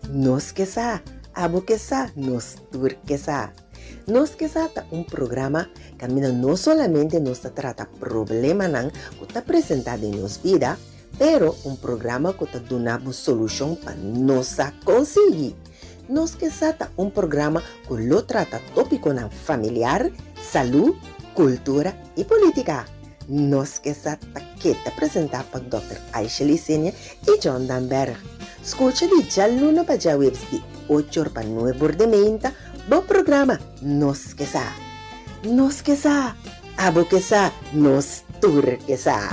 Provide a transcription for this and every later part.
Nos ke sa, abo ke sa, nos tur ke sa. Nos ke sa ta un programa kaminda no solamente nos ta trata problemanan ku ta presentá den nos bida, pero un programa ku ta duna bo solushon pa nos sa konsigui. Nos ke sa ta un programa ku lo trata tópikonan familiar, salú, kultura i polítika. Nos ke sa ta keda presentá pa Dòkter Aisha Licenia i John Danberg. Skucha di djaluna pa djaweps di ocho or pa nuebe or di meinta bo programa Nos Ke Sa. Nos ke sa, abo ke sa, nos tur ke sa.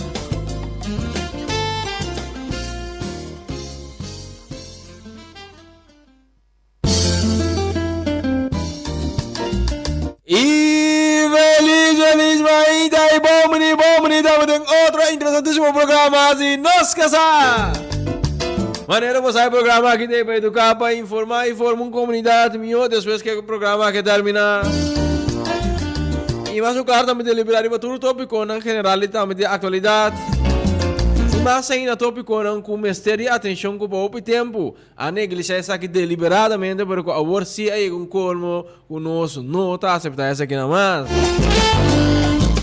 Y feliz, feliz mainta y bon bini, bon bini tambe den otro interesantísimo programa di Nos Casa. Manera bo sa e programa aki ta pa educa, pa informa y forma un comunidad mihó despues que e programa aki termina. Y mas cu claro tambe delibera riba tur topiconan general y tambe di actualidad. Y mas ainda topiconan cu mester di atencion cu pa hopi tempo A neglisha esaki deliberadamente, pero ku awor sí a yega un kolmo ku nos no ta aseptá esakinan mas.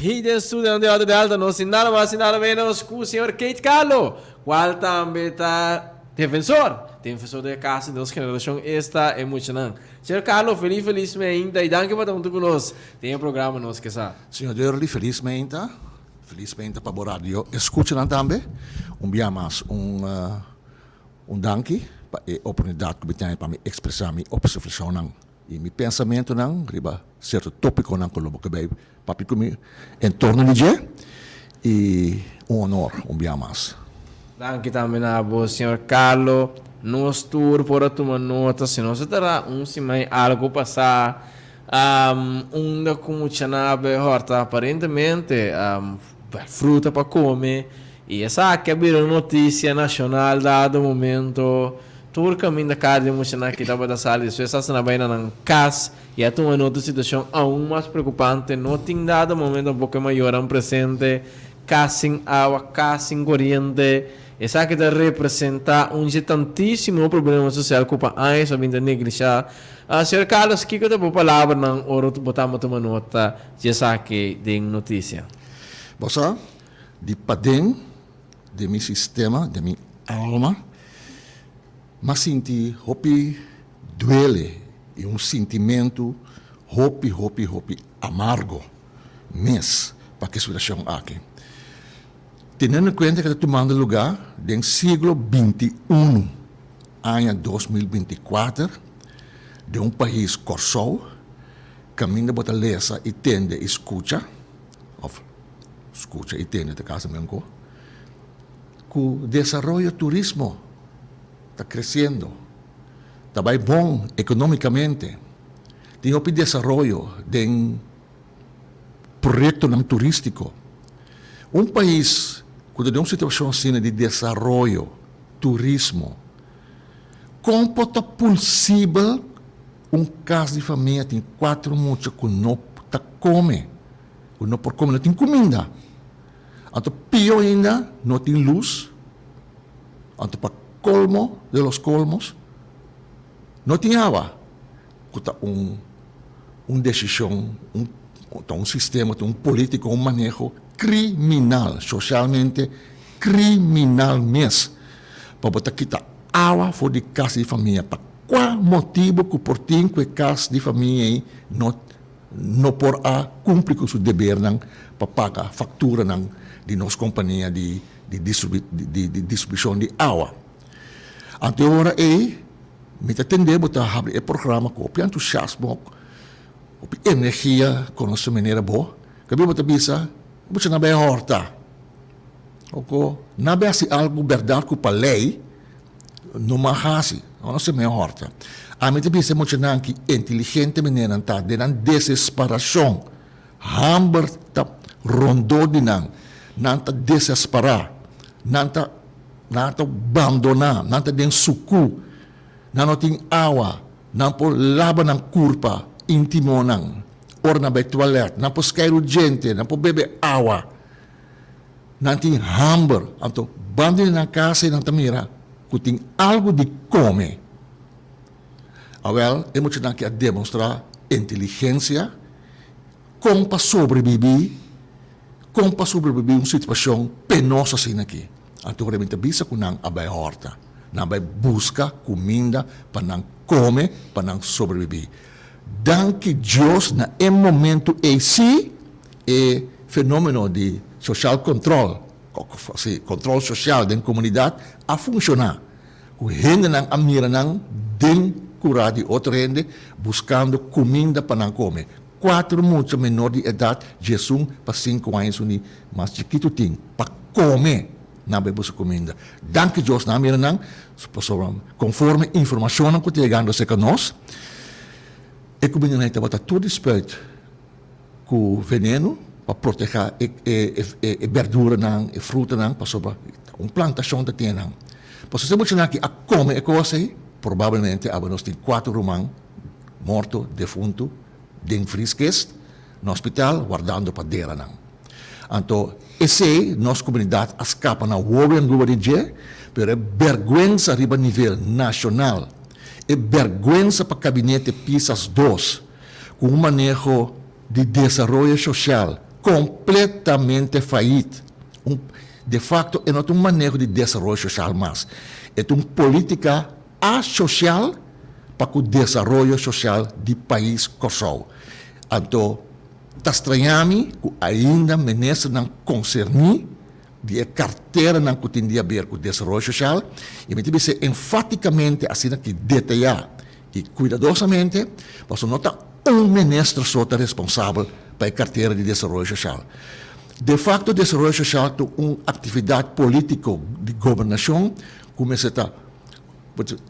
Hi den studionan di Auto Delta nos tin nada mas i nada menos ku señor Keith Carlo, kual tambe ta defensor, defensor den e kaso di nos generashon esta e muchanan. Señor Carlo, felis felis meinta i danki pa ta huntu ku nos den e programa Nos Ke Sa. Señor Durley, felis meinta, felis meinta pa bo radio escuchanan tambe. Un bia mas un. Un danki pa e oportunidat ku mi tene pa mi ekspresá mi opservashonnan i mi pensamentunan riba sierto tópikonan ku lo bo ke bai papia ku mi en torno di dje i un honor un bia mas. Danki tambe na bo, señor Carlo. Nos tur por a tuma nota si nos a tara un siman i algu pasá unda ku muchanan a bai hòrta aparentemente fruta pa kome. I esaki a bira un notisia nashonal dado momento. Tur kaminda kar di muchanan aki tabata sali despues hasta nan bai na nan kas i a tuma nota situashon aun mas preokupante. No tin dado momento tampoco e mayornan presente, kas sin awa, kas sin koriente. Esaki ta representa un dje tantisimo problema sosial ku pa años a bin ta neglishá. Señor Carlos, kiko ta bo palabranan ora bo tamba tuma nota dje esaki den notisia? Bo sa, Di paden den mi sistema, den mi alma, m'a sinti hopi duele i un sintimentu hopi, hopi, hopi amargo mes pa ki situashon aki. Teniendo en kuenta ke ta tumando lugá den siglo 21, aña 2024, den un pais Kòrsou, kaminda bo ta lesa i tende i skucha, òf Skucha i tende ta kasa menko ku desaroyo turismo ta kresiendo, ta bai bon ekonomikamente, tin hopi desaroyo den proyektonan turístiko. Un pais ku ta den un situashon asina di desaroyo turismo, kon por ta pulsibel un kas di famia tin kuater mucha ku no ta kome? Ku no por kome, no tin kuminda. Anto pio ainda, no tin lus. Anto pa kolmo de los kolmos, no tin awa. Ku ta un un desishon, un ta un sistema, ta un polítika, un maneho kriminal, sosialmente kriminal mes. Pa bo ta kita awa for di kas di famia, pa kua motibu ku por tin ku e kas di famia ei no no por a cumpli cu su debernan pa paga facturanan di nos compania di di distribucion di awa. Anto e ora ey mi ta tende bo ta habri e programa cu hopi entusiasmo, hopi energia, conoce manera bo, cabia bo ta bisa bo ta na bay horta, oco na bay haci algo berdad cu pa ley No mag hasi, no no se horta. Ami ta bisa e muchanan ki inteligente menenan ta den nan desesparashon. Hamber ta rondó di nan. Nan ta desespará. Nan ta nan ta bandoná. Nan ta den sukú. Nan no tin awa. Nan por laba nan kurpa íntimonan ora nan bai tualèt. Nan por skeiru djente. Nan por bebe awa. Nan tin hamber, anto banda di nan casa y nan ta mira cu tin algo di come. Awèl, e muchanan aki a demostrá inteligensia kon pa sobrebibí, kon pa sobrebibí un situashon penoso asina aki. Anto ora mi ta bisa ku nan a bai hòrta, nan a bai buska kuminda pa nan kome, pa nan sobrebibí. Danki Dios na e momentu ei sí e fenómeno di social control, sí, control social den komunidat a funshoná. Ku hendenan a mira nan den kurá di otro hende buskando kuminda pa nan kome. Kuater mucha menor di edat, diesun pa sinku aña esun di mas chikitu tin pa kome nan bai buska kuminda. Danki Dios nan a mira nan, pasobra konforme informashonnan ku ta yegando serka nos, e kumindanan ei tabata tur di spuit. Ku veneno pa protehá e e berduranan, e frutanan, pasobra un plantashon ta tene nan. Pasobra si e muchanan aki a kome e kos ei, probablemente abo nos tin kuater ruman morto, defuntu, den vrieskist na hospital wardando pa dera nan. Anto esei nos komunidat a skapa na wowo en guba di dje, pero e bèrgwensa riba nivel nashonal, e bèrgwensa pa kabinete Pisas dos, ku un maneho di desaroyo sosial kompletamente fayit. Un, de fakto e no ta un maneho di desaroyo sosial mas, e ta un politika asosial pa ku desaroyo sosial di pais Kòrsou. Anto ta straña mi ku ainda ministernan konserní di e karteranan ku tin di haber ku desaroyo sosial, i mi ta bisa enfatikamente asina ki detayá I kuidadosamente, pasobra no ta un minister so ta responsabel pa e kartera di desaroyo soshal. De fakto desaroyo soshal ta un aktividat polítiko di gobernashon ku mester ta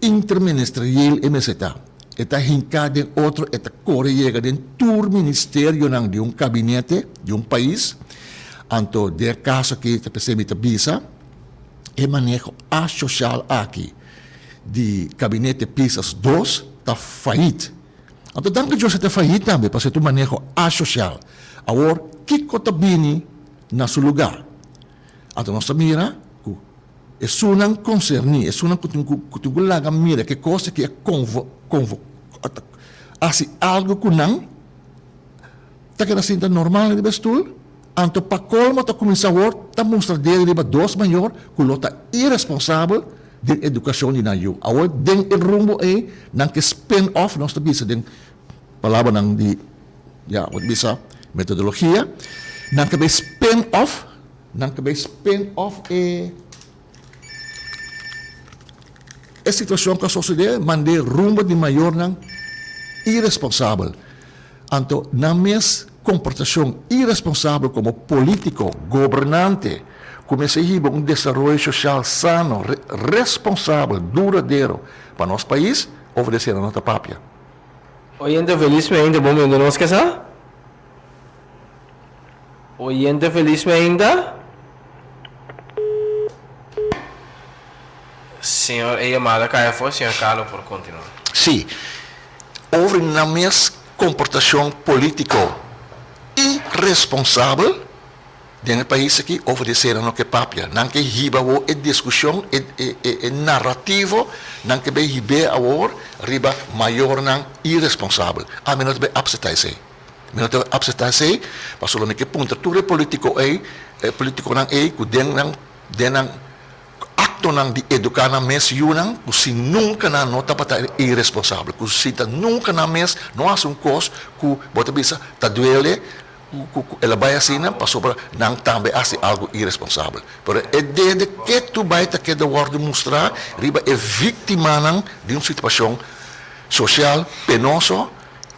interministerieel e mester ta. E ta hinká den otro, e ta kore yega den tur ministerionan di un kabinete di un pais. Anto den e kaso aki ta p'esei mi ta bisa e maneho asosial aki di Gabinete Pisas dos ta fayit. Anto danki Dios e ta fayit tambe pasobra e ta un maneho asosial. Awor kiko ta bini na su lugar? Anto nos ta mira ku esunnan konserní, esunnan ku tin ku tin ku laga mira ke kos aki a konvo konvo hasi algu ku nan ta keda sinta normal riba e stul. Anto pa kolmo ta kuminsá awor ta mustra dede riba dos mayor ku lo ta iresponsabel den edukashon di nan yu. Awor den e rumbo ei nan ke spin off, nos ta bisa den palabranan di ya bo ta bisa metodologia, nan ke bai spin off, nan ke bai spin off e e situashon ku a sosodé mand'é rumbo di mayornan iresponsabel. Anto nan mes komportashon iresponsabel komo polítiko, gobernante, ku mester hiba un desaroyo soshal sano, responsabel, duradero pa nos pais, over di esei nan no ta papia. Oyente felismente bo mende nos ke sa? Oyente felismente? Señor e yamada kai afo, señor Carlo por continua. Sí, over nan mes komportashon polítiko iresponsabel den e pais aki, over di esei nan no ke papia. Nan ke hiba awor e diskushon, e e e narativo, nan ke bai hib'é awor riba mayornan iresponsabel. Ami no ta bai apseptá esei. Mi no ta bai apseptá esei, pasobra mi ke puntra tur e polítiko ei, e polítikonan ei ku den nan den nan Aktonan di eduká nan mes yunan ku si nunka nan no tabata iresponsabel, ku si ta nunka nan mes no hasi un kos ku bo ta bisa ta duele ku ku el a bai asina pasobra nan tambe a hasi algu iresponsabel. Pero e dede ketu bai ta keda wòrdu mustrá riba e víktimanan di un situashon sosial penoso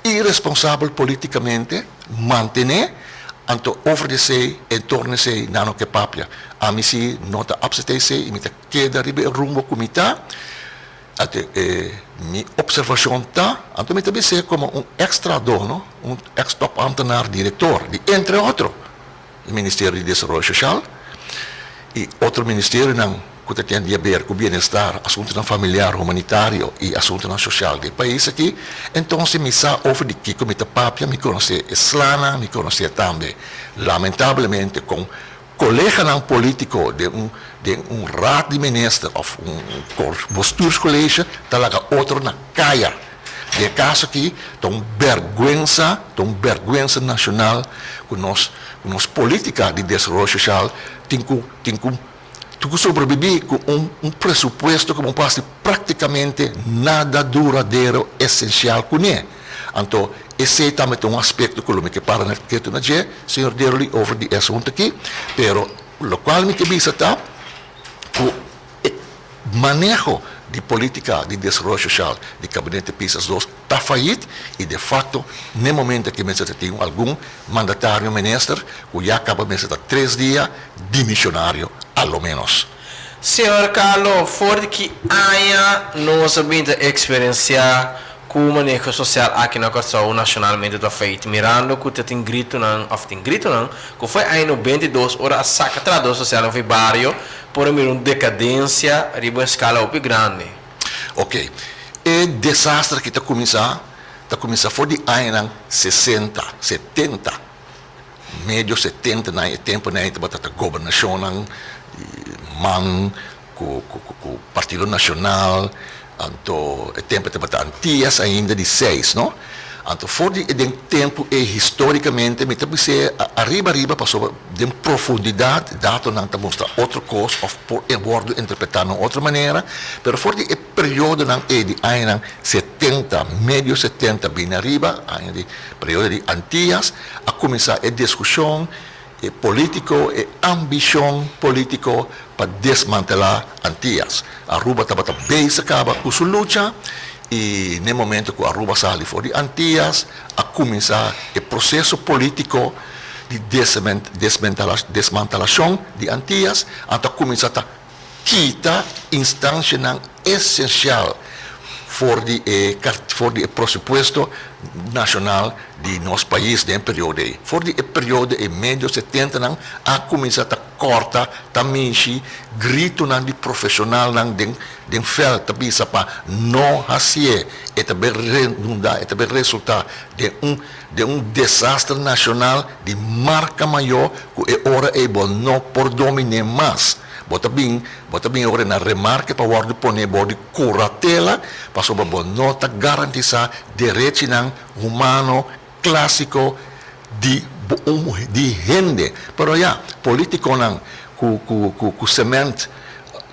Iresponsabel politikamente, mantené, anto over di esei, en torno esei, nan no ke papia. Ami si no ta apseptá esei i mi ta keda riba e rumbo ku mi ta. Anto e mi opservashon ta, anto mi ta bis'é komo un eks trahadó, no, un eks topambtenaar, direktor di entre otro e Ministerio di Desaroyo Soshal i otro ministerionan ku ta ten di haber ku bienestar, asuntunan familiar, humanitario i asuntunan soshal di e pais aki. Entonces mi sa over di kiko mi ta papia, mi konosé e slanan, mi konosé tambe lamentablemente kon koleganan polítiko den un den un raad di minister òf un bestuurscollege ta laga otro na kaya. Den e kaso aki ta un bèrgwensa, ta un bèrgwensa nashonal ku nos ku nos polítika di desaroyo soshal tin ku tin ku tin ku sobrebibí ku un un presupuesto ku bo por hasi práktikamente nada duradero esensial kuné. Anto esei tambe ta un aspekto ku lo mi ke para na ketu na dje, señor Deroli, over di e asuntu aki. Pero lokual mi ke bisa ta ku E maneho di politica di desaroyo social di Gabinete Pisas dos ta fayit y de facto n'e momento aki mester ta tin algun mandatario minister cu ya caba mester ta tres dia dimisionario a lo menos. Señor Carlo, for di ki aña nos a bin ta experiencia cu maneho social aki na Kòrsou nacionalmente ta fayit mirando cu ta tin gritonan of tin gritonan cu foi aña 92 ora a saca trahador socialnan foi bario Por a mira un dekadensia riba un eskala hopi grandi. Ok. E desaster aki ta kuminsá, ta kuminsá for di añanan sesenta, setenta, medio setentanan, e tempunan ei tabata ta gobernashonnan di man ku ku ku Partido Nashonal, anto e tempu ei tabata Antias ainda di seis, no? Anto for di e den tempu ei histórikamente mi ta bis'é ariba ariba pasobra den profundidat datonan ta mustra otro kos òf por e wòrdu interpretá na un otro manera, pero for di e periodonan ei di añanan setenta, medio setenta bini ariba, aña di periodo di Antias, a kuminsá e diskushon e polítiko, e ambishon polítiko pa desmantelá Antias. Aruba tabata bezig kaba ku su lucha i n'e momento ku Aruba sali for di Antias a kuminsá e proseso polítiko di desmantelashon di Antias, anto a kuminsá ta kita instanshanan esensial for di e for di e presupuesto nashonal di nos pais den e periodo ei. For di e periodo ei medio setentanan a kuminsá ta kòrta, ta mishi gritonan di profeshonalnan den den vèlt ta bisa pa no hasié, e ta bai redundá, e ta bai resultá den un den un desaster nashonal di marka mayó ku e ora ei bo no por dominé mas. Bo ta bin, bo ta bin e ora na remarke pa wòrdu poné bou di kuratela pasobra bo no ta garantisá derechinan humano klásiko di bo un di hende. Pero ya, polítikonan ku ku ku ku semènt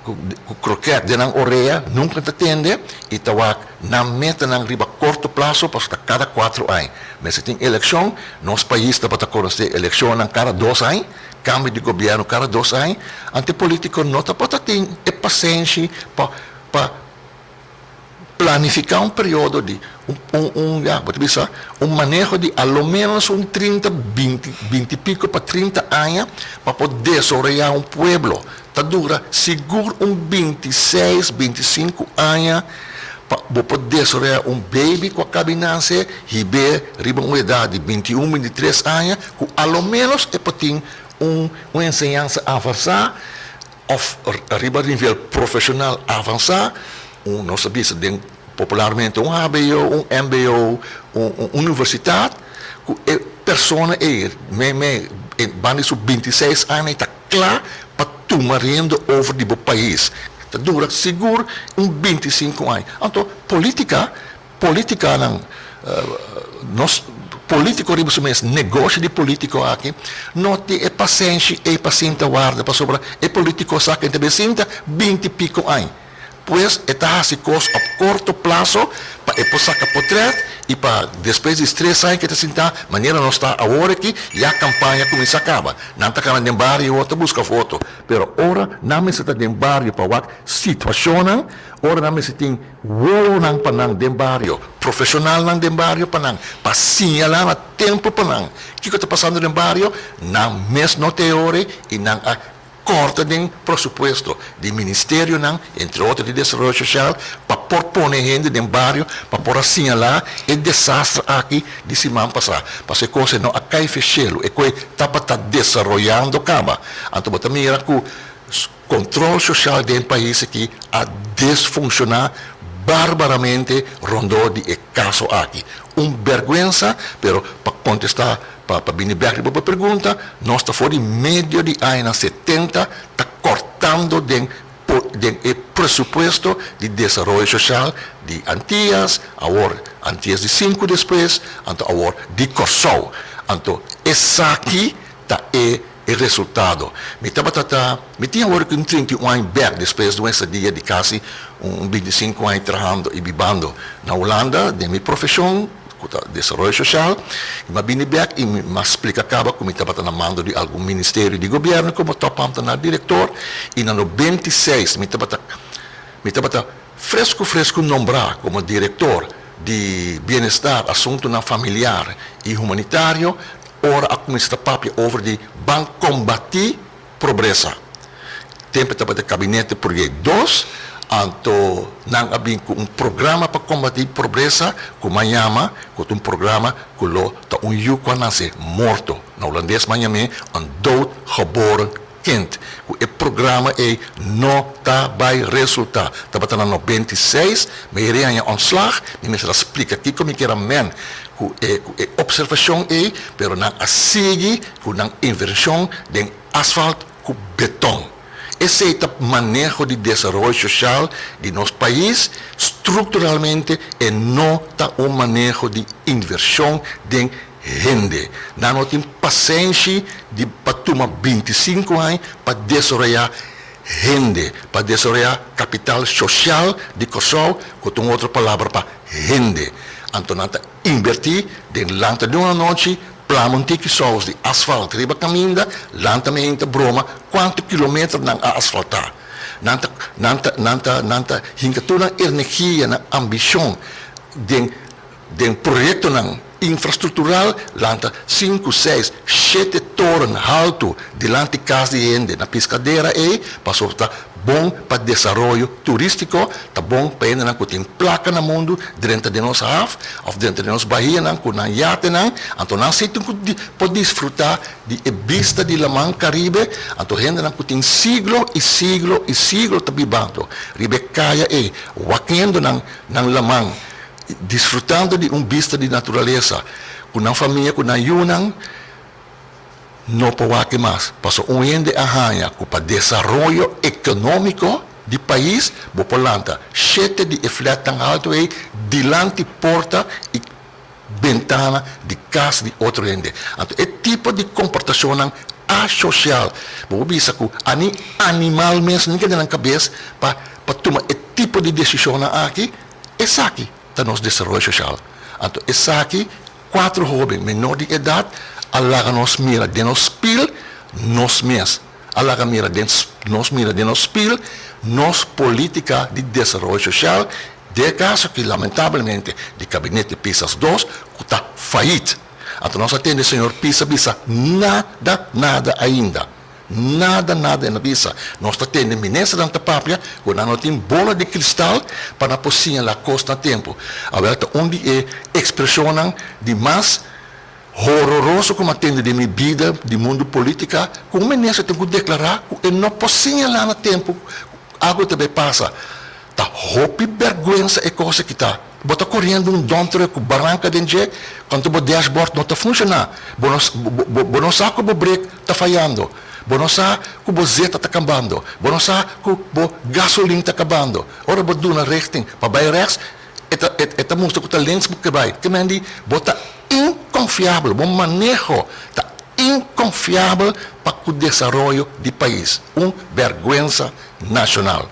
ku ku krokèt den nan orea nunka ta tende i ta wak nan metanan riba korto plaso pasobra ta kada kuatro aña mester tin elekshon. Nos pais tabata konosé elekshonnan kada dos aña. Cambio di gobierno cada dos aña, anto e politico no ta por ta tin e pasenshi pa pa planifica un periodo di un un un ya bo ta bisa un maneho di a lo menos un trinta binti binti pico pa trinta aña pa por desaroya un pueblo. Ta dura sigur un 26, 25 aña pa bo por desaroya un baby cu a cabi nace hib'é riba un edad di 21, 23 aña cu a lo menos e por tin un un enseñansa avansá of riba nivel profesional avansá, un nos ta bisa den popularmente un hbo, un mbo, un un universitat cu e persona ei mei mei banda di su 26 aña ei ta Kla pa tuma riendo over di bo pais. Ta dura sigur un 25 aña. Anto politica, politicanan, nos politico riba su mes, negoshi di politico aki, no tin e pasenshi ei pa sinta warda pasobra e politico sa ken ta bin sinta 20 pico aña. Pues e ta hasi kos op korto plaso pa e por saka potret i pa despues di tres aña ke ta sintá manera nos ta awor aki ya kampaña kuminsá kaba. Nan ta kana den bario awor ta buska voto. Pero ora nan mester ta den bario pa wak situashonnan, ora nan mester tin wowonan pa nan den bario, profeshonalnan den bario pa nan, pa siñalá na tempu pa nan kiko ta pasando den bario, nan mes no ta e ora i nan a Corta den presupuesto di ministerionan, entre otro di Desaroyo Social, pa por pone hende den bario pa por a siñalá e desastre aki di siman pasá. Pasobra e kos ei no a kai fe shelu, e koe tabata desaroyando kaba. Anto bo ta mira ku control social den pais aki a desfunshoná barbaramente rondó di e kaso aki. Un bèrgwensa, pero pa kontestá Pa pa bini bek riba bo pregunta, nos ta for di medio di añanan 70 ta kortando den den e presupuesto di desaroyo soshal di Antias, awor Antias di sinku despues, anto awor di Kòrsou. Anto esaki ta e e resultado. Mi tabata ta, mi tin awor ku un 31 aña bèk despues di un estadia di kasi un 25 aña trahando i bibando na Hulanda den mi profeshon ku ta desaroyo soshal, i mi a bini bèk i mi a splika kaba ku mi tabata na mando di algun ministerio di gobièrnu komo tòpambtenaar direktor i na 96 mi tabata mi tabata fresku fresku nombrá komo direktor di Bienestar, Asuntunan Familiar i Humanitario. Ora a kuminsá ta papia over di ban kombatí pobresa. Tempu tabata kabinete Purgey dos, anto nan a bin ku un programa pa kombatí pobresa ku man yama ku ta un programa ku lo ta un yu ku a nase morto. Na hulandes man yam'é een doodgeboren kind. Ku e programa ei no ta bai resultá. Tabata na 96, mi a haña ontslag, mi mester a splika kiko mi kier a men ku e ku e opservashon ei, pero nan a sigui ku nan invershon den asfalt ku beton. Esei ta maneho di desaroyo soshal di nos pais, strukturalmente e no ta un maneho di invershon den hende. Nan no tin pasenshi di pa tuma 25 aña pa desaroyá hende, pa desaroyá kapital soshal di Kòrsou, ku ta un otro palabra pa hende. Anto nan ta invertí den lanta di un anochi, plama un tiki sous di asfalt riba kaminda, lanta mi hende ta broma kuantu kilometer nan a asfaltá. Nan ta nan ta nan ta nan ta hinka tur nan energia, nan ambishon den den proyektonan infrastruktural, lanta sinku, seis, shete toren haltu dilanti kas di hende na Piskadera ei, pasobra ta bon pa desaroyo turístiko, ta bon pa hendenan ku tin plaka na mundu drenta den nos haf òf drenta den nos bahianan ku nan yatenan, anto nan si tin ku por disfrutá di e bista di Laman Karibe, anto hendenan ku tin siglo i siglo i siglo ta bibando riba e kaya ei, wakiendo nan nan laman, disfrutando di un bista di naturalesa ku nan famia, ku nan yunan. No por wak mas, paso un hende a haña ku pa desaroyo ekonómiko di pais bo por lanta shete di e flètnan haltu ei dilanti porta i bentana di kas di otro hende. Anto e tipo di komportashonnan asosial bo por bisa ku a ni animal mes ni keda nan kabes pa pa tuma e tipo di desishonnan aki, esaki ta nos desaroyo sosial. Anto esaki Cuatro hoben menor di edad a laga nos mira den nos spiel nos mes a laga mira den nos mira den nos spiel nos politica di desaroyo social, den e caso aki lamentablemente di Gabinete Pisas dos cu ta fayit. Anto nos a tende señor Pisas bisa nada nada ainda. Nada nada e no bisa. Nos ta tende ministernan ta papia ku nan no tin bola di kristal pa nan por siñalá kos na tempu. Awel ta un di e ekspreshonnan di mas hororoso ku mi a tende den mi bida di mundu politika ku un minister tin ku deklará ku e no por siñalá na tempu ku algu ta bai pasa. Ta hopi bèrgwensa e kos aki ta. Bo ta koriendo un dump truck ku baranka den dje, kantu bo dashboard no ta funshoná. Bo no bo no sa ku bo brek ta fayando. Bo no sa ku bo zeta ta kambando. Bo no sa ku bo gasolin ta kabando. Ora bo duna richting pa bai rechts, e ta e ta mustra ku ta links bo ke bai. Te men di bo ta inkonfiabel, bo maneho ta inkonfiabel pa ku desaroyo di pais. Un bèrgwensa nashonal.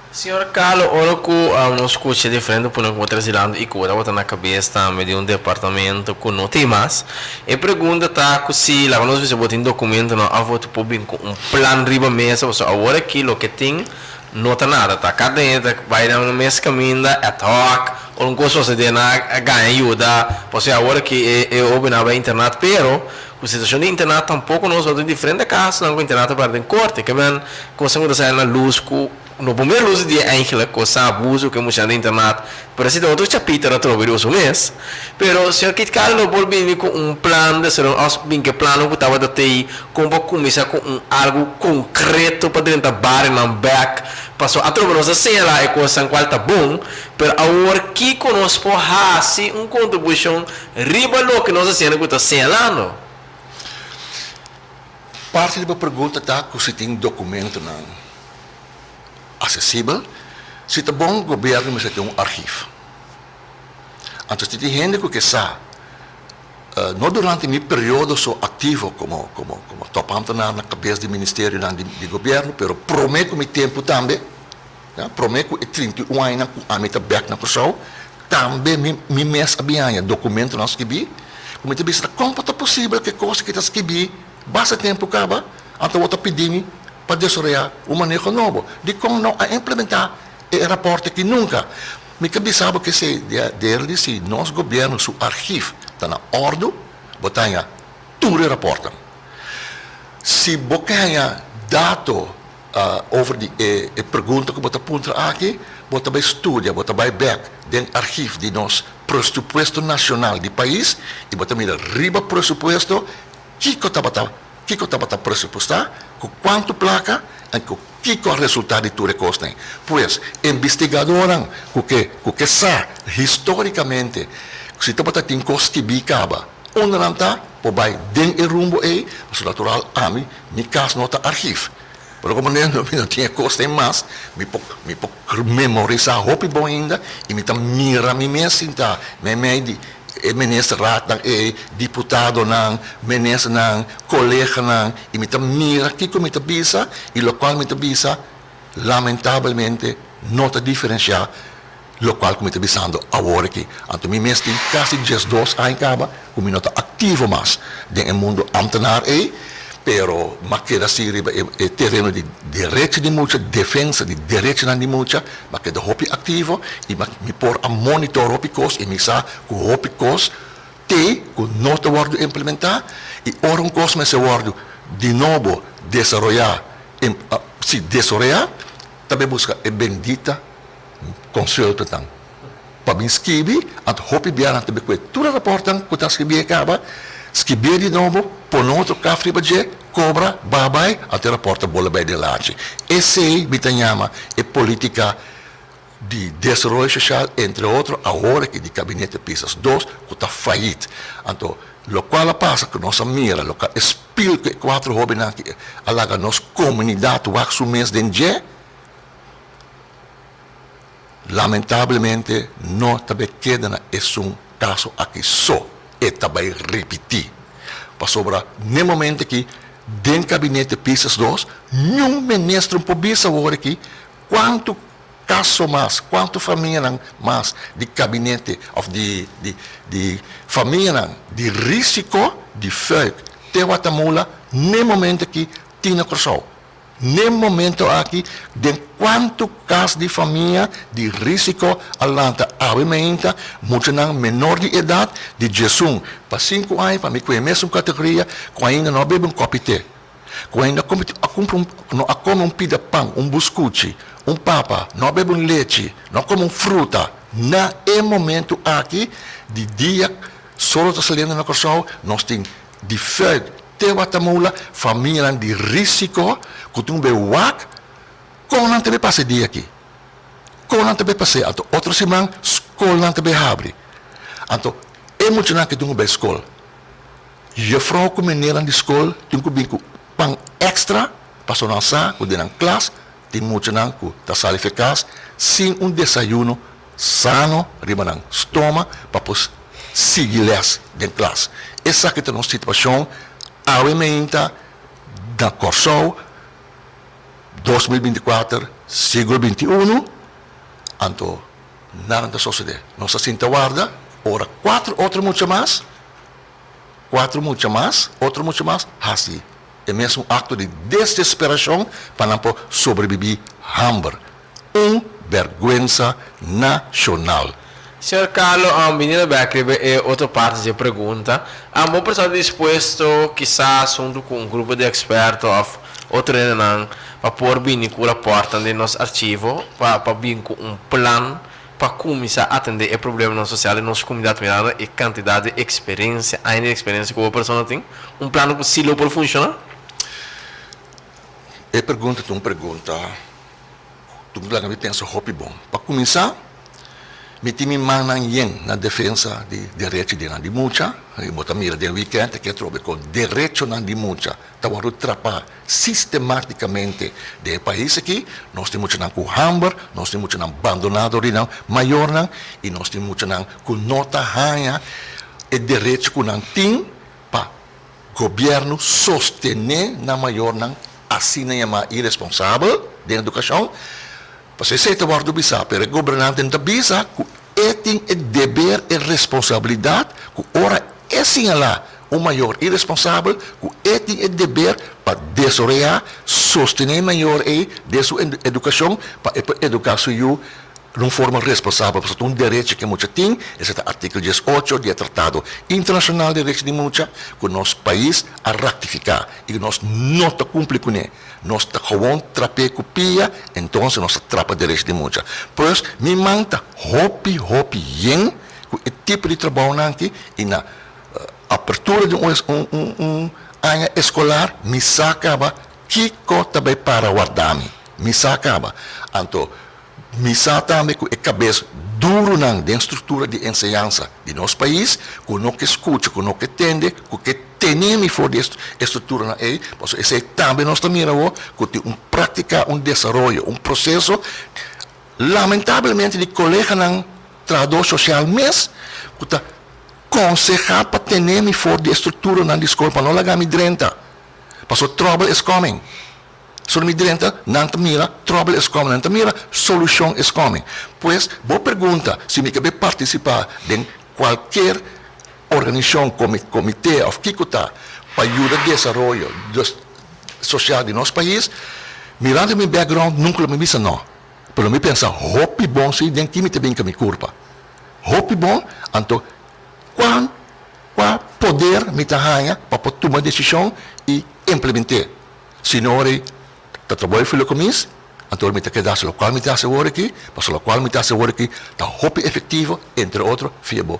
Señor Carlo, ora cu nos scucha diferente opinion cu bo ta recibiendo y cu bo tabata na cabes tambe di un departamento cu no tin mas, e pregunta ta cu si, laga nos bisa bo tin documentonan of bo ta por bin cu un plan riba mesa, pasobra awor aki loke tin no ta nada, ta cada hende ta bay nan mes caminda ad hoc, ora un cos sosode nan a gaña yuda, pasobra awor aki e hobennan a bay internat, pero cu situacion di internat tampoco nos no tin diferente casonan cu internat a perde den corte, ke men cosnan cu ta sali na luz cu No por mira luz di dia eigenlijk, cos abuso cu e muchanan den internat, pero esey ta otro chapiter atrobe di oso mes. Pero señor Keith Carlo no por bini cu un plan de hacer of bin cu e plannan cu tabata tey con pa cuminsa cu un algo concreto pa drenta barionan bek, pasobra atrobe nos a señala e cosnan cual ta bon, pero awor kico nos por haci un contribucion riba loke nos haciendo cu ta señalando? Parti di bo pregunta ta cu si tin documentonan. asesibel. Si ta bon, gobièrnu mester tin un archief. Anto si tin hende ku ke sa, no durante mi periodo so aktivo komo komo komo tòpambtenaar na kabes di ministerionan di di gobièrnu, pero promé ku mi tempu tambe, ya, promé ku e 31 añanan ku ami ta bèk na Kòrsou, tambe mi mi mes a bin haña dokumentonan skibí ku mi ta bisa ta kon por ta posibel ku e kos aki ta skibí basta tempu kaba, anto bo ta pidi mi pa desaroyá un maneho nobo. Dikon no a implementá e rapòrt aki nunka? Mi ke bisa bo kesei derdi si nos gobierno su archief ta na ordu bo ta haña tur e raportnan. Si bo ke haña dato over di e e pregunta ku bo ta puntra aki bo ta bai studia bo ta bai bek den archief di nos presupuesto nacional di pais i bo ta mira riba presupuesto kiko tabata kiko tabata presupuestá ku kuantu plaka en ku Kiko a resultá di tur e kosnan? Pues, inbestigadónan ku ke ku ke sa histórikamente si tabata tin kos skibí kaba, unda nan ta, por bai den e rumbo ei, pasobra natural ami, mi kas no ta archief. Pero komo mi no tin e kosnan mas, mi por mi por memorisá hopi bon ainda i mi ta mira mi mes sintá meimei di e ministerraadnan ei, diputadonan, ministernan, koleganan i mi ta mira kiko mi ta bisa i lokual mi ta bisa lamentablemente no ta diferensiá lokual ku mi ta bisando awor aki. Anto mi mes tin kasi 12 aña kaba ku mi no ta aktivo mas den e mundu amtenar ei, pero m'a keda si riba e tereno di derecho di mucha, defensa di derechonan di mucha, m'a keda hopi aktivo i mi por a monitor hopi kos i mi sa ku hopi kos te ku no ta wòrdu implementá i ora un kos mester wòrdu di nobo desaroyá, si desaroyá ta bai buska e bendita konsultonan pa bin skibi, anto hopi bia nan ta bai kue tur e rapòrtnan ku ta skibié kaba, skibié di nobo, pone otro kaf riba dje, kobra, babai, anto e rapòrt ta bolbe bai den lachi. Esei mi ta yama e polítika di desaroyo soshal, entre otro awor aki di Gabinete Pisas dos ku ta fayit. Anto lokual a pasa ku nos a mira, lokual e spil ku e kuatro hóbennan aki a laga nos komunidat wak su mes den dje, lamentablemente no ta bai keda na esun kaso aki so, e ta bai ripití. Pasobra n'e momento aki den Gabinete Pisas dos niun minister por bisa awor aki Kuantu kaso mas, kuantu famianan mas di kabinete òf di di di famianan di risiko di fuik te Watamula n'e momento aki tin na Kòrsou? N'e momento aki den kuantu kas di famia di risiko a lanta awe meinta muchanan menor di edat di 11 pa sinku aña pa mi ku e mesun kategoria ku ainda no a bebe un kòpi te? Ku ainda a kumpra un, no a kome un pida pan, un buskuchi, un papa, no a bebe un lechi, no a kome un fruta. Na e momentu aki di dia solo ta saliendo na Kòrsou, nos tin di fuik te Watamula famianan di risiko ku tin un be wak kon nan ta be pasa e dia aki. Kon nan ta be pas'é? Anto otro siman skolnan ta be habri. Anto e muchanan ke tin ku bai skol. Juffrouw ku meneernan di skol tin ku bin ku pan èkstra pasobra nan sa ku den nan klas tin muchanan ku ta sali fe kas sin un desayuno sano riba nan stoma pa por sigui lès den klas. Esaki ta nos situashon awe meinta na Kòrsou 2024 siglo 21 anto nada ta sosodé. Nos ta sinta warda ora kuater otro mucha mas. Cuatro mucha mas, otro mucha mas haci e mesun acto di desesperacion pa nan por sobrevivi hamber. Un berguensa nacional. Señor Carlo, bini na bek riba e otro parti dje pregunta. Bo por ta dispuesto kisas hunto cu un grupo di experto of otro hendenan pa por bini cu raportnan den nos archivo pa pa bin cu un plan pa kuminsá atendé e problemanan sosial den nos komunidat mirando e kantidat di eksperensia, aña di eksperensia ku bo persona tin, un plano ku si lo por funshoná? E pregunta ta un pregunta ku ta laga mi pensa hopi bon. Pa kuminsá, Mi tin mi mannan yen na defensa di derecho di nan di mucha. I bo ta mira den wikènt aki atrobe kon derechonan di mucha ta wòrdu trapá sistematikamente den e pais aki. Nos tin muchanan ku hamber, nos tin muchanan bandoná dor di nan mayornan i nos tin muchanan ku no ta haña e derecho ku nan tin pa gobièrnu sostené nan mayornan asina yamá iresponsabel den edukashon. Pasobra esei ta wòrdu bisá, pero e gobernante no ta bisa ku e tin e deber, e responsabilidat, ku ora e siñalá un mayor iresponsabel, ku e tin e deber pa desaroyá, sostené e mayor ei den su edukashon pa e por eduká su yu na un forma responsabel. Pasobra ta un derecho ku e mucha tin, esei ta artíkulo diesocho di e Tratado Internashonal di Derecho di Mucha ku nos pais a ratifiká i ku nos no ta kumpli kuné. Nos ta gewoon trap'é ku pia, entonces nos ta trapa derecho di mucha. Pues mi man ta hopi hopi yen ku e tipo di trabounan aki i na apertura di un un aña eskolar mi sa kaba kiko ta bai para warda mi. Mi sa kaba. Anto Mi sa tambe ku e kabes durunan den struktura di enseñansa di nos pais ku no ke skucha, ku no ke tende, ku ke tene mi for di e strukturanan ei, pasobra esei tambe nos ta mira awor ku tin un práktika, un desaroyo, un proseso lamentablemente di koleganan trahadó sosial mes ku ta konsehá pa tene mi for di e strukturanan di skol pa no laga mi drenta, pasobra trouble is coming. Solo mi drenta, nan ta mira trouble is coming, nan ta mira solucion is coming. Pues, bo pregunta si mi ke bay participa den cualkier organicion, comite of kico ta pa yuda desaroyo social di nos pais, mirando mi background nunca lo mi bisa no. Pero mi pensa hopi bon si den ki mi ta bin cu mi curpa. Hopi bon, anto cuan, cua poder mi ta haya pa por tuma decision y implemente. Si no ora ei ta trabou e filokomis, anto ora mi ta keda hasi lokual mi ta hasi awor aki, pasobra lokual mi ta hasi awor aki ta hopi efektivo, entre otro via bo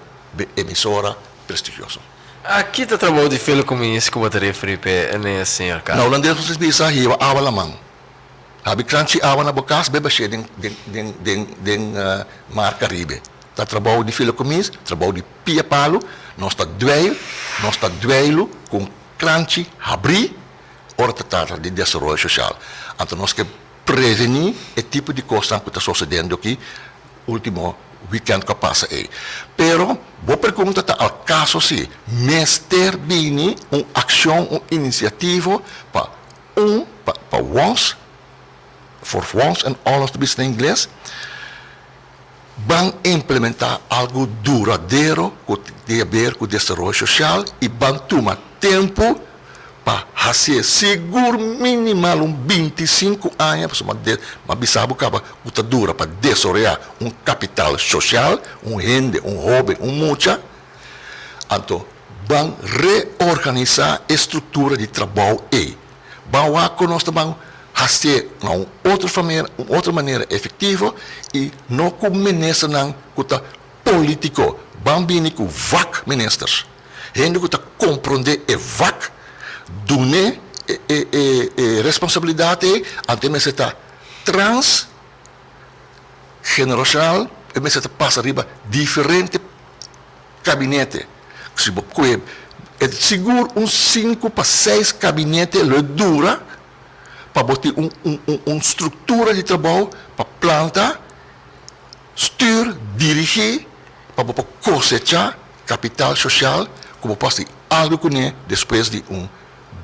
emisora prestigioso. Aki ta trabou di filokomis ku bo ta referí p'e ne, señor Carlos? Na hulandes nos ta bisa hiba awa laman. Habi kranchi awa na bo kas, bebe bash'é den den den den mar Karibe. Ta trabou di filokomis, trabou di pia palu, nos ta dweil, nos ta dweilu ku un kranchi habrí. Ora ta trata di desaroyo sosial, anto nos ke prevení e tipo di kosnan ku ta sosediendo aki último wikènt ku a pasa ei. Pero bo pregunta ta al kaso si mester bini un akshon, un inisiativo pa un pa pa once for once and all nos ta bisa na ingles, ban implementá algu duradero ku tin haber ku desaroyo sosial i ban tuma tempu pa hasié sigur minimal un 25 aña, pasobra m'a bisa bo kaba ku ta dura pa desaroyá un kapital sosial, un hende, un hóben, un mucha. Anto ban reorganisá e struktura di trabou ei. Ban wak ku nos ta ban hasié na un otro famera, un otro manera efektivo i no ku ministernan ku ta polítiko. Ban bini ku vakministers, hende ku ta komprondé e vak, dun'é e e e e responsabilidat ei, anto e mester ta trans generashonal, e mester ta pasa riba diferente kabinete. Si bo kue e sigur un sinku pa seis kabinete lo e dura pa bo tin un un un struktura di trabou pa planta, stuur, dirigí pa bo por kosechá kapital soshal ku bo por hasi algu kuné despues di un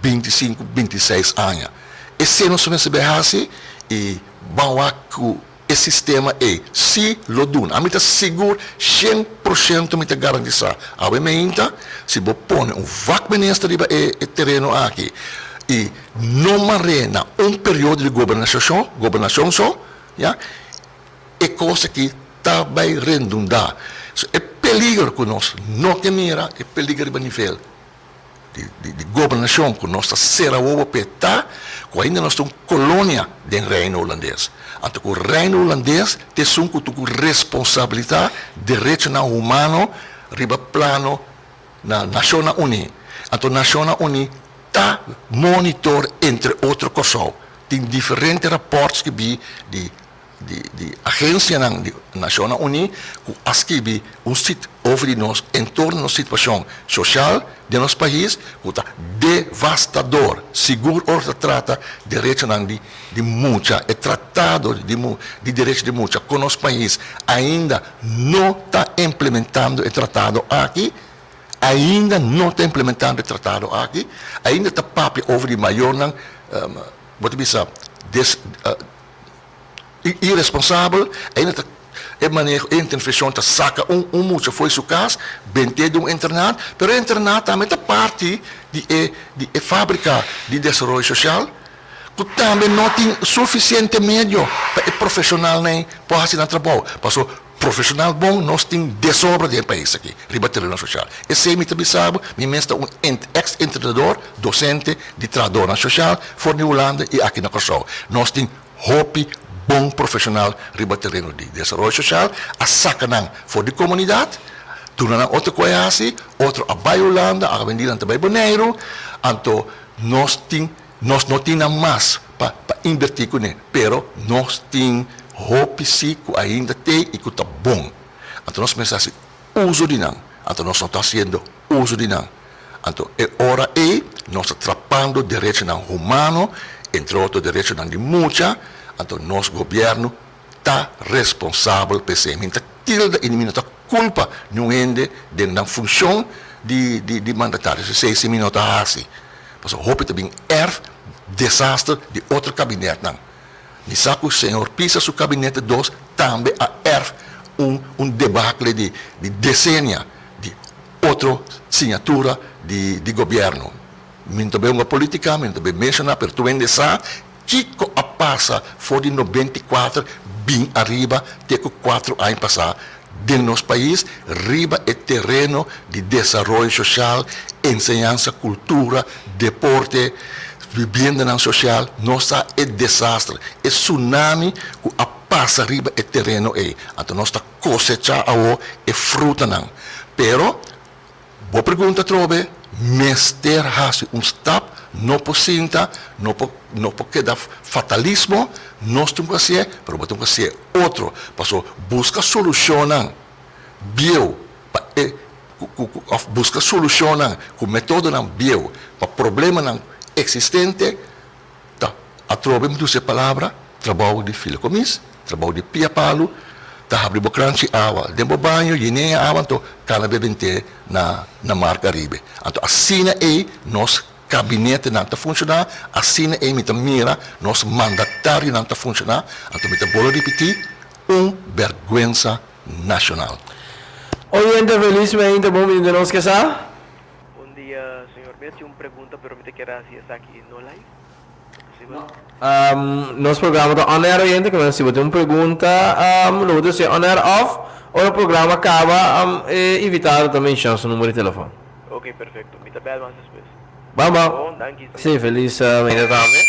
25, 26 aña. Esei nos mester bai hasi i ban wak ku E sistema ei si lo duna. Ami ta sigur 100% mi ta garantisa awe meinta si bo pone un vakminister riba e tereno aki i no mar'é na un periodo di gobernashon gobernashon so ya e kos aki ta bai rendundá. So e peliger ku nos no ke mira e peliger riba nivel di gobernashon ku nos ta sera wowo p'e ta ku ainda nos ta un kolonia den Reino Hulandes. Anto ku Reino Hulandes ta esun ku tur ku responsabilitá derechonan humano riba plano na Nashonnan Uní. Anto Nashonnan Uní ta monitor entre otro Kòrsou. Tin diferente rapòrt skibí di. di di agensianan di Nashonnan Uní ku a skibi un sit over di nos entorno nos situashon soshal den nos pais ku ta devastador, sigur ora ta trata derechonan di di mucha, e tratado di di derecho di mucha ku nos pais ainda no ta implementando e tratado aki, ainda no ta implementando e tratado aki, ainda ta papia over di mayornan bo ta bisa des iresponsabel, ainda ta e maneho e intervenshon ta saka un un mucha fo'i su kas bent'é den un internat, pero e internat tambe ta parti di e di e fabrika di desaroyo soshal ku tambe no tin sufisiente medio pa e profeshonalnan por hasi nan trabou, pasobra Profesional bon nos tin desobra den e pais aki riba tereno social. Esey mi ta bisa bo, mi mes ta un ex entrenador, docente di trahadornan social for di Hulanda y aki na Kòrsou. Nos tin hopi bon profesional riba tereno di desaroyo social, a saca nan for di comunidad, duna nan otro cu a haci, otro a bay Hulanda, awendia nan ta bay Boneiru, anto nos tin Nos no tin nan mas pa pa invertí kuné, pero nos tin hopi sí ku ainda t'ei i ku ta bon. Anto nos mester hasi uso di nan. Anto nos no ta hasiendo uso di nan. Anto e ora ei nos ta trapando derechonan humano, entre otro derechonan di mucha, anto nos gobièrnu ta responsabel pa esei. Mi no ta tilda i mi no ta kulpa niun hende den nan funshon di di mandatario. Esei si mi no ta hasi. Pasobra hopi ta bin erf desaster di otro kabinetnan. Mi sa ku señor Pisas su kabinete dos tambe a erf un un debakle di di desenia di otro signatura di di gobièrnu. Mi no ta bay hunga politica, mi no ta bay menshoná, pero tur hende sa kiko a pasa for di 94 bin ariba te ku kuatro aña pasá den nos pais riba e tereno di desaroyo soshal, enseñansa, kultura, deporte, bibiendanan soshal, nos sa e desaster, e tsunami ku a pasa riba e tereno ei. Anto nos ta kosechá awo e frutanan. Pero Bo pregunta atrobe, mester hasi un stap, no por sinta, no por no por keda fatalismo, nos tin ku hasié, pero bo tin ku hasié otro, paso buska solushonnan bieu pa e ku ku ku òf buska solushonnan ku metodonan bieu pa problemanan eksistente. Ta atrobe mi usa e palabra, trabou di fila komis, trabou di pia palu, ta habri bo kranchi awa den bo baño, yene e awa anto kana bebent'é na na mar Karibe. Anto asina ei nos kabinetenan ta funshoná, asina ei mi ta mira nos mandatarionan ta funshoná, anto mi ta bolo ripití, un bèrgwensa nashonal. Oyente felis mi ainda bon bini den nos kesa. Bon dia señor mi a tin un pregunta pero mi ta kier haci esaki no live ta posibel? Nos programa ta on air oyente ke men si bo tin un pregunta lo bo ta haci on air of ora programa caba e invitado ta menciona su numero di telefon. Ok perfecto mi ta bel mas despues. Ban ban. Bon danki Si felis mainta tambe.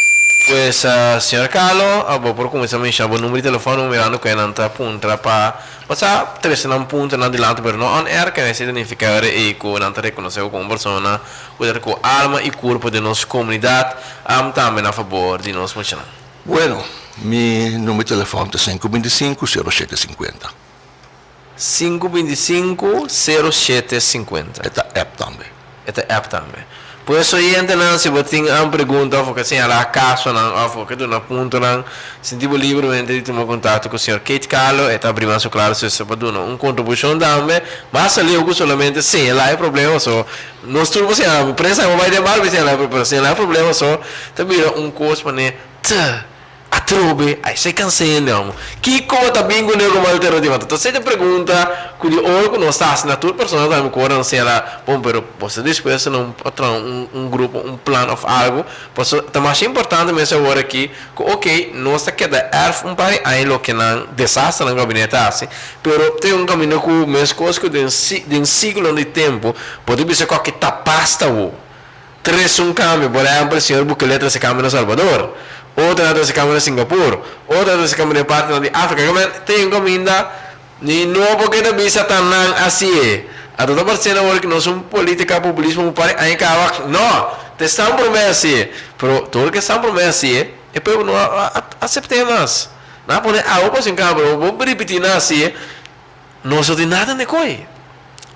Pues señor Carlo bo por cuminsa menciona bo numero di telefon mirando cu e nan ta puntra pa Bo sa trese nan puntonan dilanti pero no on air kende esei ta nifiká ora ei ku nan ta rekonosé bo komo un persona ku ta ku alma i kurpo den nos komunidat tambe na fabor di nos muchanan. Bueno, mi number di telefòn ta sinku bintisinku sero shete sinkuenta. Sinku bintisinku sero shete sinkuenta. E ta app tambe. E ta app tambe. Pues oyentenan si bo tin un pregunta of bo ke señalá kasonan of bo ke duna puntonan, sinti bo libremente di tuma kontakto ku señor Keith Carlo. E ta abri mas su klaro suster pa duna un kontribushon tambe. Mas aleu ku solamente señalá e problema so. Nos tur por señalá, prensa bo bai den bar por señalá e problema, pero señalá e problema so ta bira un kos manera tè. Atrobe, a esei kansa hende amo. Kiko bo ta bin kuné komo alternativa? Anto ta esei ta pregunta ku di ora ku nos ta hasi na tur persona tambe ku ora nan señalá, bon, pero bo ta dispuesto na un pa traha un un grupo, un plan òf algu? Pasobra ta masha importante mes awor aki ku okey, nos ta keda èrf un par di aña loke nan desasternan gabinete a hasi, pero tin un kaminda ku meskos ku den den siglonan di tempu bo ta bisa ku aki ta basta awo. Tres un cambio, por ehempel señor Bukele a trece cambio na Salvador, otro a trece cambio na Singapur, otro a trece cambio den partinan di Africa. Ke men tin caminda ni no por keda bisa ta nan haci'e. Anto ta parce awor ki nos un politica populismo un par di aña caba, no, ta esnan prome haci'e. Pero tur ke esnan prome haci'e, e pueblo no a acept'e mas. Nan a pone awa pa sin kaba, pero bo ripití nan hasié, nos no tin nada n'e koi.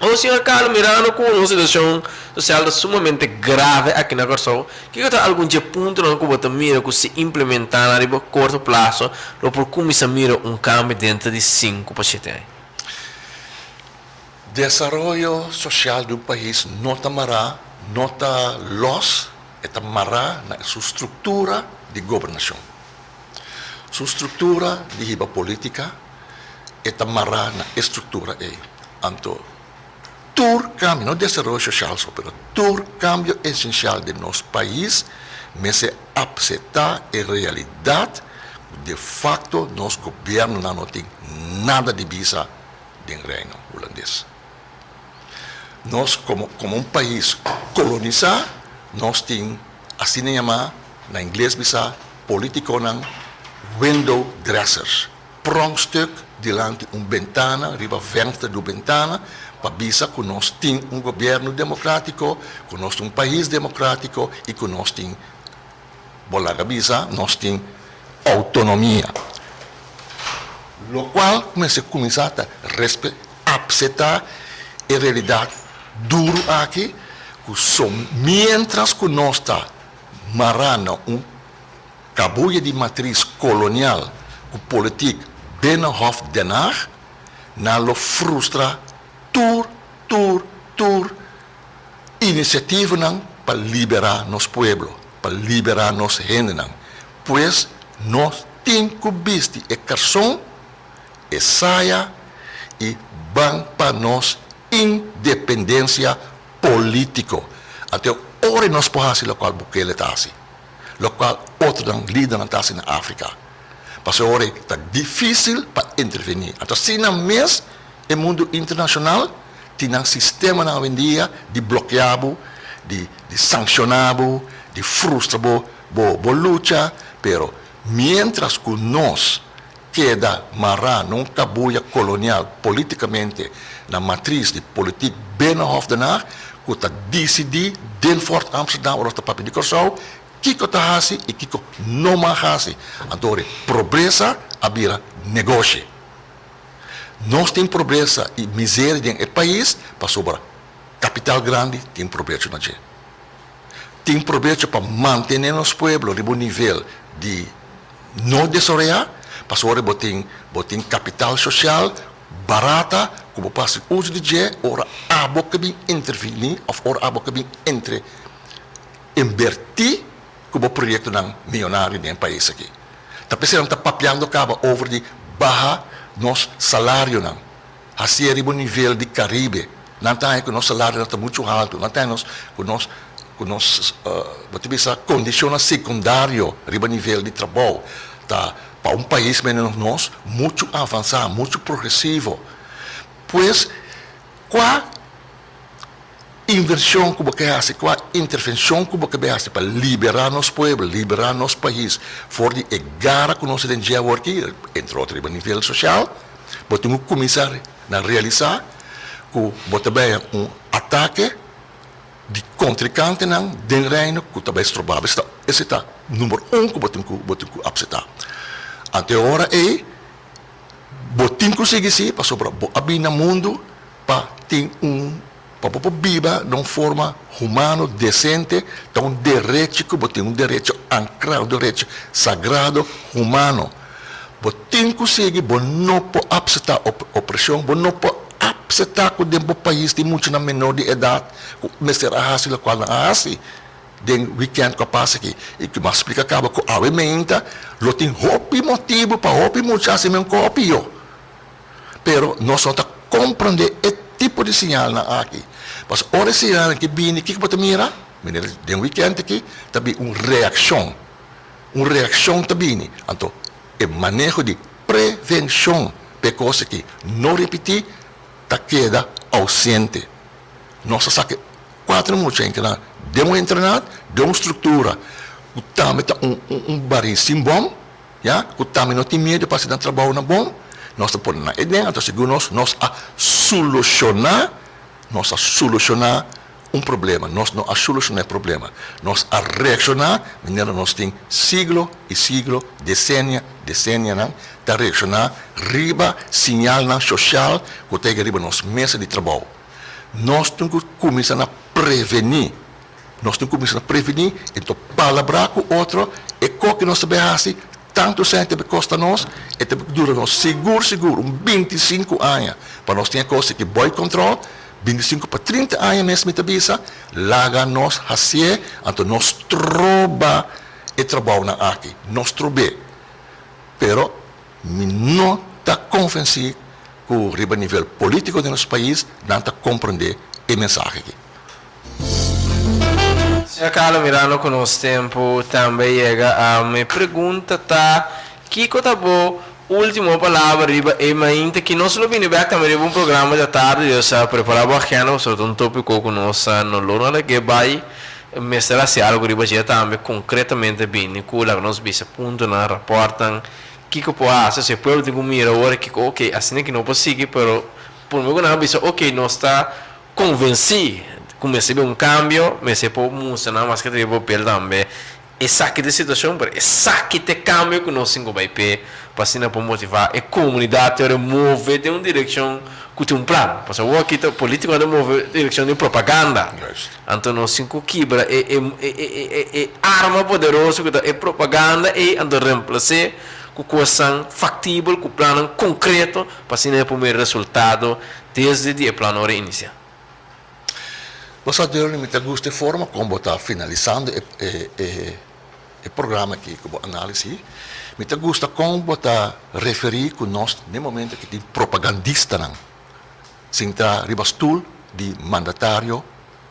Awor señor Carlo, mirando ku nos situashon sosial ta sumamente grave aki na Kòrsou, kiko ta algun dje puntonan ku bo ta mira ku si implementá nan riba korto plaso lo por kuminsá mira un kambio denter di sinku pa shete aña? Desaroyo sosial di un pais no ta mará, no ta lòs, e ta mará na su struktura di gobernashon. Su struktura di hiba polítika e ta mará na e struktura ei. Anto tur kambio, no desaroyo soshal so, pero tur kambio esenshal den nos pais mester apseptá e realidat ku de fakto nos gobièrnunan no tin nada di bisa den Reino Hulandes. Nos komo komo un pais kolonisá nos tin asina yamá, na ingles bisa, politikonan window dressers. Pronkstuk dilanti un bentana, riba venster di un bentana, pa bisa ku nos tin un gobièrnu demokratiko, ku nos ta un pais demokratiko i ku nos tin, bo laga bisa, nos tin outonomia. Lokual mester kuminsá ta respe, apseptá e realidat duru aki, ku so miéntras ku nos ta mará na un Kabuya di matris kolonial ku politik Binnenhof Den Haag, nan lo frustra tur, tur, tur inisiativanan pa liberá nos pueblo, pa liberá nos hendenan. Pues nos tin ku bisti e karson, e saya i ban pa nos independensia polítiko. Anto e ora nos por hasi lokual Bukele ta hasi. lokual otronan lidernan ta hasi na Afrika. Pasobra ora ei ta difísil pa intervení. Anto asina mes e mundu internashonal tin nan sistemanan awendia di blokeá bo, di di sankshoná bo, di frustra bo bo lucha, pero miéntras ku nos keda mará na un kabuya kolonial polítikamente na matris di politik Binnenhof Den Haag ku ta disidí den Fort Amsterdam ora nos ta papia di Kòrsou kiko ta hasi i kiko no mag hasi. Anto ora e pobresa a bira negoshi. Nos tin pobresa i miseria den e pais pasobra kapital grandi tin probecho na dje. Tin probecho pa mantené nos pueblo riba un nivel di no desaroyá, pasobra bo tin bo tin kapital sosial barata ku bo por hasi uso di dje ora abo ke bin intervení òf ora abo ke bin entre inbertí ku bo proyektonan miyonario den e pais aki. Ta p'esei nan ta papiando kaba over di baha nos salarionan. Hasié riba un nivel di Caribe. Nan ta haña ku nos salarionan ta muchu haltu. Nan ta haña nos ku nos ku nos bo ta bisa kondishonnan sekundario riba nivel di trabou ta pa un pais manera nos muchu avansá, muchu progresivo. Pues kua invershon ku bo ke hasi, kua intervenshon ku bo ke bai hasi pa liberá nos pueblo, liberá nos pais for di e gara ku nos ta den dje awor aki, entre otro riba nivel sosial, bo tin ku kuminsá na realisá ku bo ta bai un atake di kontrikantenan den Reino ku ta bai stroba bo. Esei ta number un ku bo tin ku bo tin ku apseptá. Anto e ora ei bo tin ku sigui si pasobra bo a bini na mundu pa tin un pa bo por biba na un forma humano desente ta un derecho ku bo tin, un derecho ankrá, un derecho sagrado humano. Bo tin ku sigui, bo no por apseptá opreshon, bo no por apseptá ku den bo pais tin muchanan menor di edat ku mester a hasi lokual nan a hasi den wikènt ku a pasa aki. I ku mi a splika kaba ku awe meinta lo tin hopi motibu pa hopi mucha hasi men kopi yo. Pero nos no ta comprende e tipo di señalnan aki. Pasobra ora e señalnan aki bini, kiko bo ta mira? Manera den weekend aki ta bin un reaccion. Un reaccion ta bini. Anto e maneho di prevencion pa e cos aki no ripiti ta keda ausente. Nos a saca e cuatro mucha enkenan den un internat, den un structura cu tambe ta un baril sin bom. Ya ku tambe no tin miedu pa hasi nan trabounan bon, nos ta pone nan e den, anto segun nos, nos a solushoná, nos a solushoná un problema, nos no a solushoná e problema. Nos a reakshoná manera nos tin siglo i siglo, desenia, desenianan ta reakshoná riba siñalnan soshal ku ta yega riba nos mesa di trabou. Nos tin ku kuminsá na prevení. Nos tin kuminsá na prevení i to palabrá ku otro e kos ku nos ta bai hasi tantu sèn ta bai kosta nos, e ta bai dura nos sigur sigur un 25 aña pa nos tin e kos aki bòi kòntròl, 25 pa 30 aña mes mi ta bisa, laga nos hasié anto nos troba e trabounan aki, nos trob'é. Pero mi no ta konvensí ku riba nivel polítiko den nos pais nan ta komprendé e mensahe aki. Señor Carlo, mirando ku nos tempu tambe yega a mi pregunta ta, kiko ta bo ultimo palabra riba e mainta ki nos lo bini bek tambe riba un programa di atardi? Dios a prepara bo agenda pasobra ta un topiko ku nos no lo no lag'é bai, mester hasi algu riba dje tambe konkretamente bini ku laga nos bisa puntonan, raportnan, kiko por hasi, si e pueblo tin ku mira ora kiko ok asina ki no por sigui pero prome ku nan a bisa ok nos ta Konvensí ku mester bin un kambio, mester por mustra nan maske ta riba papel tambe esaki ta e situashon, pero esaki ta e kambio ku nos tin ku bai p'e pa asina por motivá e komunidat te ora e move den un direkshon ku tin un plan. Pasobra awor aki ta polítikonan ta move direkshon di propaganda. Anto nos tin ku kibra e e e arma poderoso ku ta e propaganda ei anto remplas'é ku kosnan faktibel, ku plannan konkreto pa asina e por mira resultado Desde di e plan ora inicia. Bo sa Derwin mi ta gusta e forma kon bo ta finalisando e e e programa aki ku bo analisi. Mi ta gusta kon bo ta referi ku nos den momento aki tin propagandistanan sinta riba stul di mandatario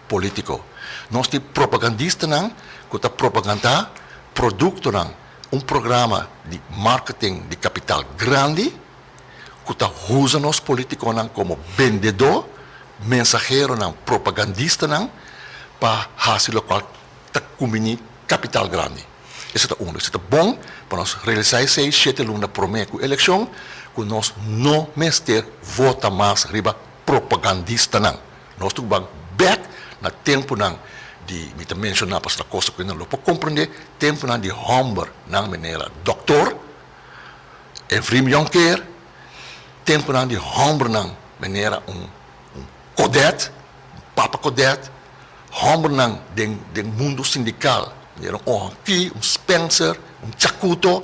politico. Nos tin propagandistanan ku ta propaganda produktonan, un programa di marketing di kapital grandi. ku ta usa nos politikonan komo bendedó, mensaheronan, propagandistanan pa hasi lokual ta kumbiní kapital grandi. Esei ta unu. Esei ta bon pa nos realisá esei shete luna promé ku elekshon ku nos no mester vota mas riba propagandistanan. Nos ta ku ban bèk na tempunan di, mi ta menshoná pasobra ta kosa ku nan lo por komprendé, tempunan di hòmbernan manera dòktor, Evrim Jonker, tempunan di hòmbernan manera un un Codet, un papa Codet, hòmbernan den den mundu sindikal manera un Ohanki, un Spencer, un Chakuto,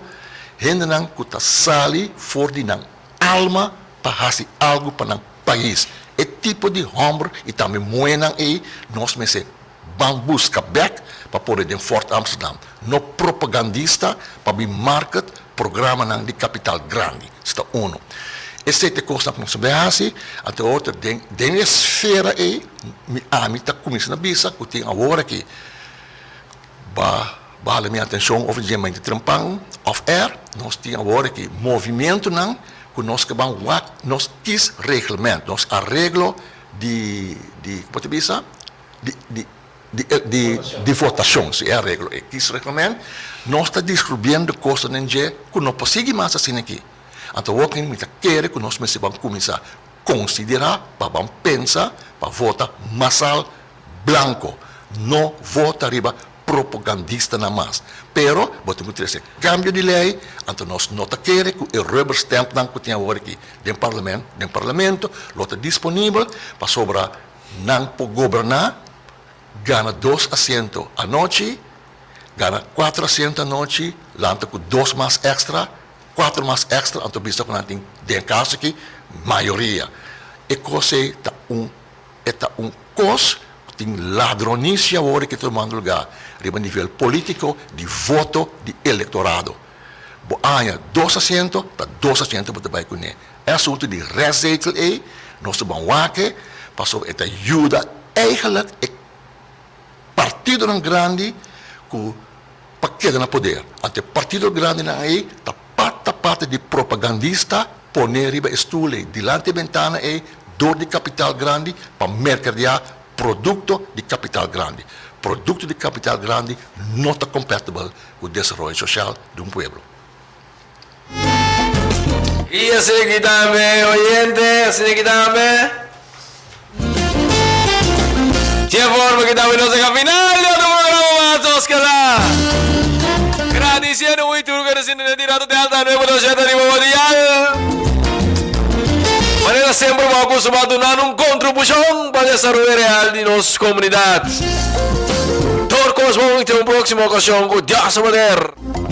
hendenan ku ta sali for di nan alma pa hasi algu pa nan pais. E tipo di hòmber i tambe muhénan ei nos mester Ban buska bek pa pone den Fort Amsterdam. No propagandista pa bin market programanan di kapital grandi. Esta uno. Esei ta e kosnan ku nos a bai hasi. Anto e otro den den e sfera ei mi ami ta kuminsá na bisa ku tin awor aki ba ba hala mi atenshon of dje mente trempan of air nos tin awor aki movimientonan ku nos ke ban wak nos kiesreglement nos areglo di di como ta bisa di di di di di votacion si e areglo e kiesreglement nos ta descubriendo cosnan den dje cu no por sigui mas asina aki anto awor cu mi ta kere cu nos mester ban cuminsa considera pa ban pensa pa vota masal blanco no vota riba propagandistanan mas. Pero bo tin ku trese kambio di lei, anto nos no ta kere ku e rubber stampnan ku tin awor aki den parlement, den parlamento lo ta disponibel pasobra nan por goberná, gana dos asiento anochi, gana kuater asiento anochi, lanta ku dos mas èkstra, kuater mas èkstra, anto bisa ku nan tin den e kaso aki mayoria. E kos ei ta un. E ta un kos ku tin ladronisia awor ki ta tumando lugá riba nivel polítiko di voto di elektorado. Bo haña dos asiento, ta dos asiento bo ta bai kuné. E asuntu di restzetel ei nos ta ban wak e pasobra e ta yuda eigenlijk e partidonan grandi ku pa keda na poder. Anto e partido grandinan ei ta parta parti di propagandista pone riba e stoel ei dilanti e bentana ei dor di kapital grandi pa merkadeá produkto di kapital grandi. Produkto di kapital grandi no ta kompatibel ku desaroyo soshal di un pueblo. I asina ki tambe, oyente, asina ki tambe. Dje for. Esaki ta nos ega final di otro programa mas nos keda. Gradiciendo un y tur ku ta sinti den di rato Delta 9.7 riba bo dial. Manera semper bo a kustumá duna un kontribushon pa desaroyo real di nos komunidat. Tur kos bon i te un próksimo okashon ku Dios a poder.